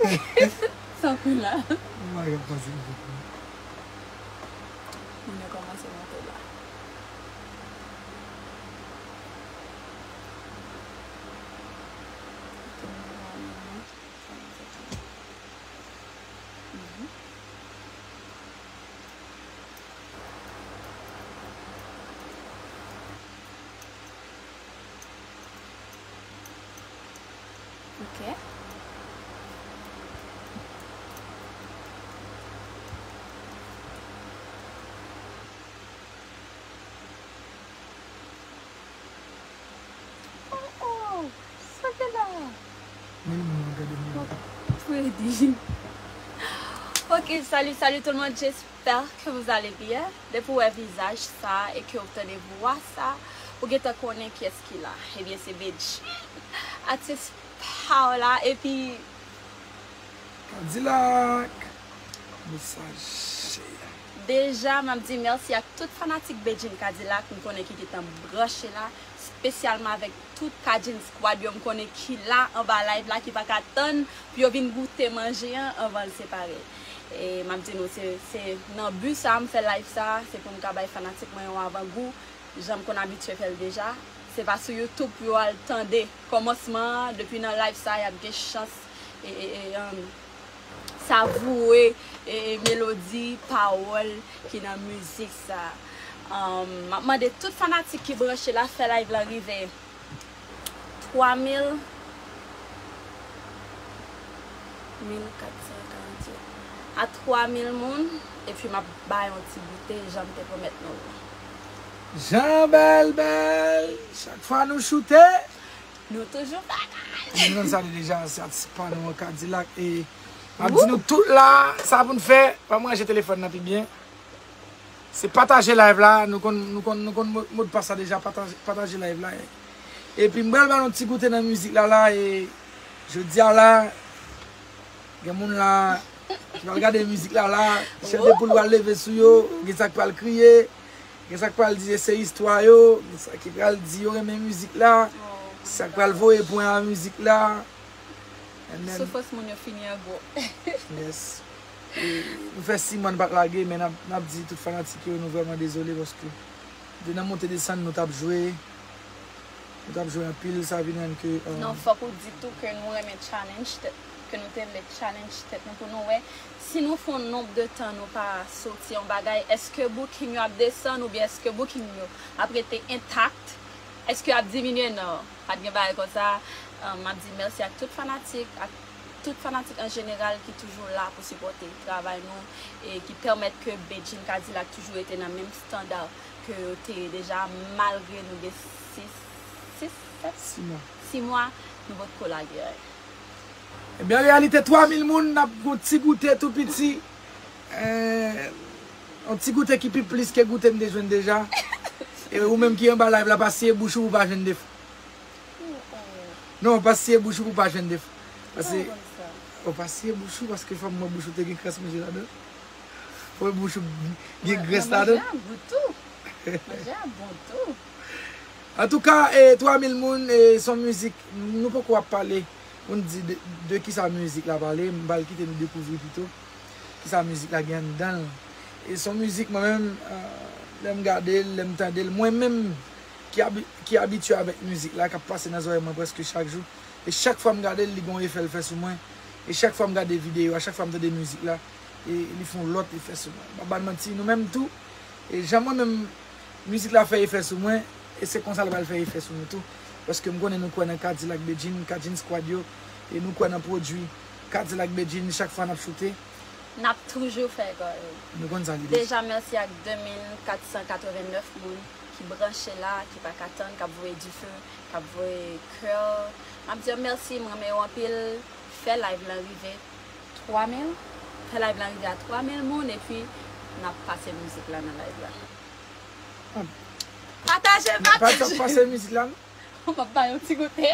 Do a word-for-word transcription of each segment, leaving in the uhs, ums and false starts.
Sa kwè la. Mwen pa gen panse pou. Moun yo kòmanse monte la. Mhm. Ok. Oh, oh, sa gen la? Men moun ap gade m yo. Fredi. Ok, salut, salut tout le monde, j'espère que vous allez bien. Depi w wè vizaj sa e ke w tande vwa sa, ou gentan konnen kiyès ki la. Ebyen, se Bedjine, atis pa w la, epi Kadilak, mesaj. Deja, m ap di mèsi ak tout fanatik Bedjine Kadilak, m konnen ki gentan branche la, espesyalman avèk tout Kadjine Squad yo, m konnen ki la anba live la, ki pa ka tann pou yo vin goute manje an anvan l separe. E m ap di nou, se, se nan bi sa a m fè live sa a, se pou m ka bay fanatik mwen yon avangou, jan m konn abitye fè l deja. Se pa sou YouTube pou yo al tande kòmansman an, depi nan live sa a, y ap gen chans e, e, e, um, savourer e, e, melodi, pawòl ki nan mizik sa a. Um, m ap mande tout fanatik ki branche la, fè live lan rive twa mil, mil kat san karant-uit, a twa mil moun, epi m ap bay yon ti goute, jan m te pwomèt nou. Jan bèl bèl, chak fwa nou choute, nou toujou bagay. Nou konn sa li deja, se atis pa nou an, Kadilak, e m ap di nou tout la, sa pou n fè, pa m ranje telefòn nan pi byen. Se pataje live la, nou konn, nou konn, nou konn mo-, modpas la deja, pataje, pataje live la. Epi m pral ba nou ti goute nan mizik la la, e jodi a la, gen moun la ki pral gade mizik la la, chè de poul pral leve sou yo, gen sa k pral kriye, gen sa k pral di se istwa yo, gen sa ki pral di yo renmen mizik la, sa k pral voye pwen a mizik la. And then, soufrans moun yo fini an gwo. Yes. E nou fè siman n pa t lage, men n ap, n ap di tout fanatik yo, nou vrèman dezole paske de nan monte desann nou t ap jwe, nou t ap jwe anpil, sa vin rann ke, euh, non, fòk ou di tou ke nou renmen challenge tèt, ke nou te vle challenge tèt nou pou nou wè si nou fè yon nonb de tan nou pa soti yon bagay, èske booking yo ap desann oubyen èske booking yo ap rete entak? Èske y ap diminye? Non, pa t gen bagay konsa. Euh, m ap di mèsi ak tout fanatik, ak tout fanatik an jeneral ki toujou la pou sipòte travay nou e ki pèmèt ke Bedjine Kadilak toujou rete nan menm estanda ke yo te ye deja, malgre nou gen sis, sis, sèt, sis mwa, sis mwa, nou potko lage anyen. Ebyen, an reyalite, twa mil moun, n ap gon ti goute tou piti. Eh, yon ti goute ki pi plis ke goute m te jwenn deja. E ou menm ki anba live la, pa siye bouch ou pou pa jwenn defo. Non, pa siye bouch ou pou pa jwenn defo. Paske, ou pa siye bouch ou, paske fò m wè bouch ou te gen krès manje ladan. Fò bouch ou gen grès ladan. Manje a gou tou. Manje a bon tou. Antouka, e, twa mil moun, e, se yon mizik, nou poko ap pale pou n di de, de kisa mizik la pale, m pral kite nou dekouvri pito kisa mizik la gen anndan l. E se yon mizik, mwen menm, e, lè m gade l, lè m tande l, mwen menm ki abi-, ki abitye avèk mizik la, k ap pase nan zòrèy mwen prèske chak jou, e chak fwa m gade l, li gen yon efè l fè sou mwen. E chak fwa m gade videyo a, chak fwa m tande mizik la, e li fè yon lòt efè sou mwen. M pa ba n manti, nou menm tou. E jan mwen menm, mizik la fè efè sou mwen, e se konsa l pral fè efè sou nou tou. Paske m konnen nou kwè nan Kadilak Bedjine, Kadjine Squad yo, e nou kwè nan pwodui Kadilak Bedjine chak fwa n ap choute. N ap toujou fè kòl. Nou konn sa ki deja. Deja mèsi ak de mil kat san katrevennnèf moun ki branche la, ki pa ka tann, k ap voye dife, k ap voye kè. M ap di yo mèsi, m renmen yo anpil. Fè live lan rive twa mil. Fè live lan rive a twa mil moun, epi n ap pase mizik la nan live la. Ah. Pataje, pataje. Pase mizik la, non? M ap bay yon ti goute.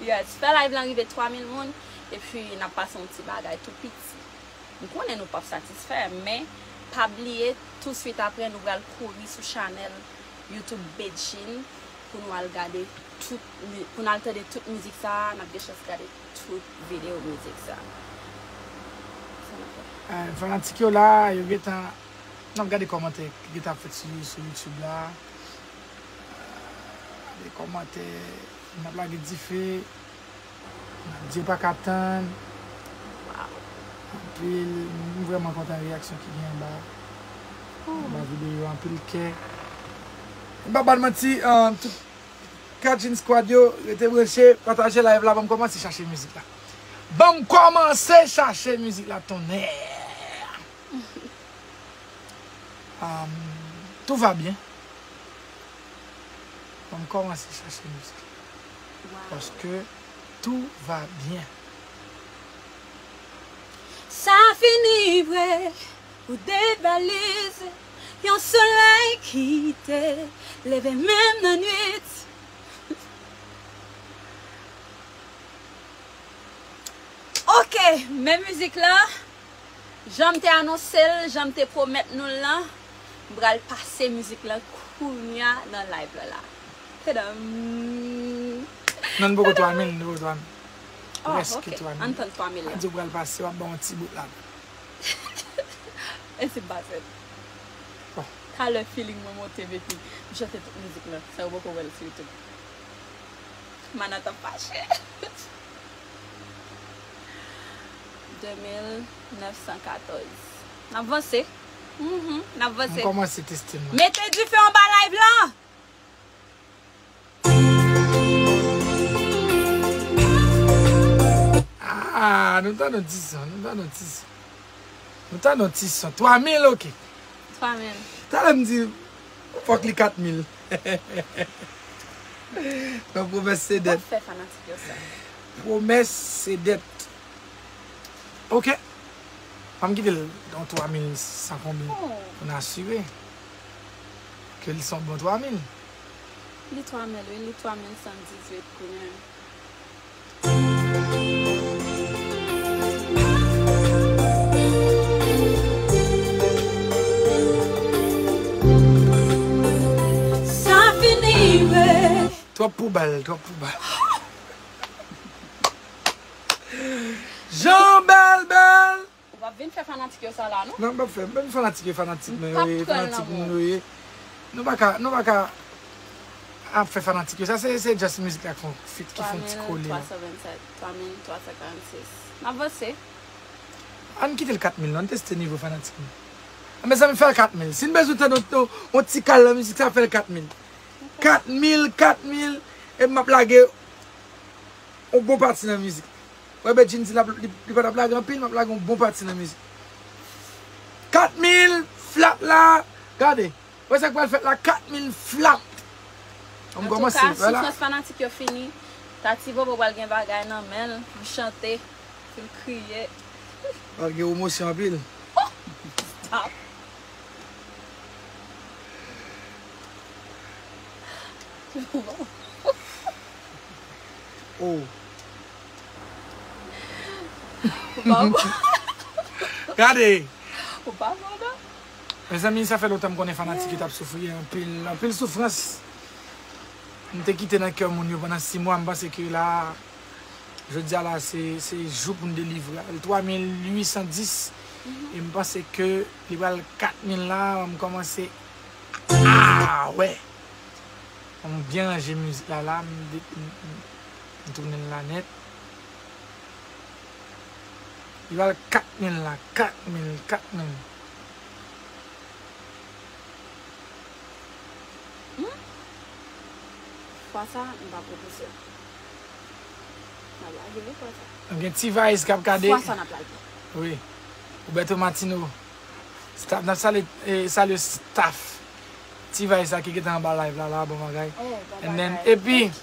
Yes, fè live lan rive twa mil moun, epi n ap pase yon ti bagay tou piti. M konnen nou p ap satisfè, men pa bliye, touswit apre, nou pral kouri sou chanèl YouTube Bedjine. Pou nou al gade tout mi- pou n al tande tout mizik sa a, n ap gen chans gade tout videyo mizik sa a. Sa n ap fè. Eh, fanatik yo la, yo gentan, n ap gade kòmantè ki gentan ap fèt sou, sou YouTube la. Eh, gade kòmantè, n ap lage dife. Dye pa ka tann. Anpil, m vrèman kontan reyaksyon ki gen anba, anba videyo, anpil kè. M pa ba n manti, um, tout Kajin Squad yo, rete branche, pataje live la, ban m kòmanse chache mizik la. Ban m kòmanse chache mizik la, tonnè! Um, tout va bien. Ban m kòmanse chache mizik. Paske tout va bien. Sa fini vre, ou devalise yon solèy ki te leve menm nan nwit. Ok, men mizik la, jan m te anonse l, jan m te pwomèt nou l lan, m pral pase mizik lan kounya nan live la la. Tadam! Non, n poko twa mil, n poko twa mil. Oh, prèske ok, twa mil. Ann tann twa mil la. Ann di w pral pase, w ap ba yon ti bout la. E se pa sèt. Bon. Talè feeling mwen monte epi m chante tout mizik lan. Sa yo poko wè l sou YouTube. Mana t ap fache. De mil nèf san katòz. N ap vanse. Mhm, n ap vanse. M kòmanse teste m nan. Mete dife anba live lan! Ah, nou ta nan ti san, nou ta nan ti san. Nou ta nan ti san. Twa mil, ok. Twa mil. Talè m di, fòk li kat mil. Non, pwomès se dèt. W ap fè fanatik yo sa. Pwomès se dèt. Ok. Ban m kite l yon twa mil san konbyen. Oh. Pou n asire ke li se yon bon twa mil. Li twa mil, wi, li twa mil san dizuit kounya. Sa fini, wi. Twòp pou bal, twòp pou bal. Jan bèl, bèl. Ou p ap vin fè fanatik yo sa la, non? Non, m p ap fè. Menm fanatik yo, fanatik mwen yo ye, fanatik moun yo ye. Nou pa ka, nou pa ka ap fè fanatik yo. Sa se, se just mizik la ki fè yon feat, ki fè yon ti kole la. Twa mil twa san vennsèt, twa mil twa san karannsis. N ap vanse. Ann kite l kat mil non, ann teste nivo fanatik nou. A, mezanmi, fè l kat mil. Si n bezwen tande yon, yon, yon ti kal nan mizik sa, fè l kat mil. Kat mil, kat mil, e m ap lage yon bon pati nan mizik. Wè, Bedjine di l ap, li, li pa t ap lage anpil, m ap lage yon bon pati nan mizik. Kat mil flat la, gade. Wè sa k pral fèt la, kat mil flat. An tou ka, soufrans fanatik yo fini. Tati Bobo pral gen bagay nan men l pou chante, pou l kriye. Pral gen emosyon anpil. Stop. Oh. Ou pa bon. Gade. Ou pa bon, non? Mezanmi, sa fè lontan m konnen fanatik yo t ap soufri anpil, anpil soufrans. M te kite nan kè moun yo pandan sis mwa, m panse ke la, jodi a la, se, se jou pou n delivre. Twa mil uit san dis, e m panse ke li pral kat mil la, m kòmanse, ah, wè. An m byen ranje mizik la, la, m de-, m, m, m tounen l la nèt. Li pral kat mil la, kat mil, kat mil. Hmm? Fwa sa, m pa pwopoze. M ap lage wi fwa sa. N ap gen T-Vice k ap gade. Fwa sa n ap lage. Wi. Roberto Martino. Staff, n ap salye, eh, salye staff T-Vice la ki gentan anba live la, la, bon bagay. Oh, bon bagay. And then, epi,